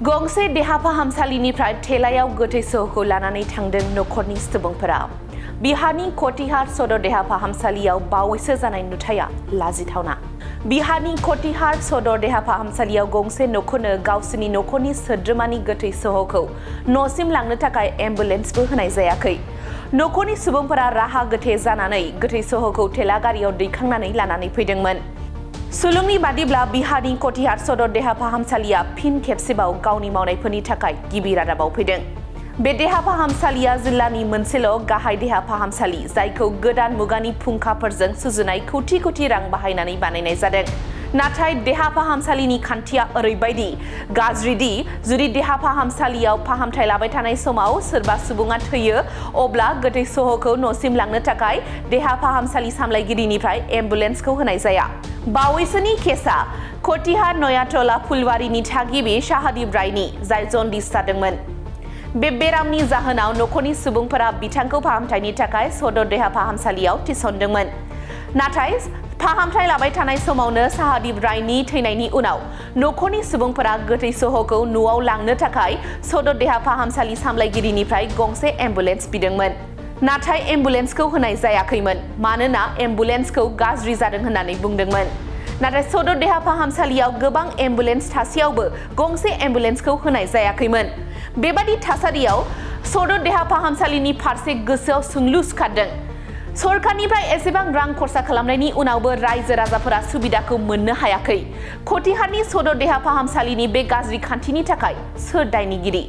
गंसे देहा फाहामसालिनिफ्राय थेलायाव गोथै सह'खौ लानानै थांदों नख'रनि सुबुंफोरा। बिहारनि कटिहार सदर देहा फाहामसालियाव बावैसो जानाय नुथाया लाजिथावना। बिहारनि कटिहार सदर देहा फाहामसालियाव गंसे नख'रनो गावसोरनि नख'रनि सोद्रोमानि गोथै सह'खौ न'सिम लांनो थाखाय एम्बुलेन्सबो होनाय जायाखै। नख'रनि सुबुंफोरा राहा गोथे जानानै गोथै सह'खौ थेला गारियाव दैखांनानै लानानै फैदोंमोन। सुलुंनि बादिब्ला बिहारनि कटिहार सदर देहा फाहामसालिया फिन खेबसेबाव गावनि मावनायफोरनि थाखाय गिबि रादाबाव फैदों। बे देहा फाहामसालिया जिल्लानि मोनसेल' गाहाय देहा फाहामसालि जायखौ गोदान मुगानि फुंखाफोरजों सुजुनाय कौटि कौटि रां बाहायनानै बानायनाय जादों। नाथाय देहा फाहामसालिनि खान्थिया ओरैबायदि गाज्रिदि जुदि देहा फाहामसालियाव फाहामथाय लाबाय थानाय समाव सोरबा सुबुङा थैयो अब्ला गोथै सह'खौ न'सिम लांनो थाखाय देहा फाहामसालि सामलायगिरिनिफ्राय एम्बुलेन्सखौ होनाय जाया। बावैसोनि केसआ कटिहार नयाटला फुलबारिनि थागिबि शाहदीप रायनि जाय जन्दिस जादोंमोन। बे बेरामनि जाहोनाव नख'रनि सुबुंफोरा बिथांखौ फाहामथायनि थाखाय सदर देहा फाहामसालियाव थिसनदोंमोन। नाथाय फाहामथाय लाबाय थानाय समावनो शाहदीप रायनि थैनायनि उनाव नख'रनि सुबुंफोरा गोथै सह'खौ न'आव लांनो थाखाय सदर देहा फाहामसालि सामलायगिरिनिफ्राय गंसे एम्बुलेन्स बिदोंमोन। नाथाय एम्बुलेन्सखौ होनाय जायाखैमोन मानोना एम्बुलेन्सखौ गाज्रि जादों होननानै बुंदोंमोन। नाथाय सदर देहा फाहामसालियाव गोबां एम्बुलेन्स थासेयावबो गंसे एम्बुलेन्सखौ होनाय जायाखैमोन। बेबादि थासारियाव सदर देहा फाहामसालिनि फारसे गोसोआव सोंलु सिखारदों। सरकारनिफ्राय एसेबां रां खरसा खालामनायनि उनावबो रायजो राजाफोरा सुबिदाखौ मोननो हायाखै। कटिहारनि सदर देहा फाहामसालिनि बे गाज्रि खान्थिनि थाखाय सोर दायनिगिरि?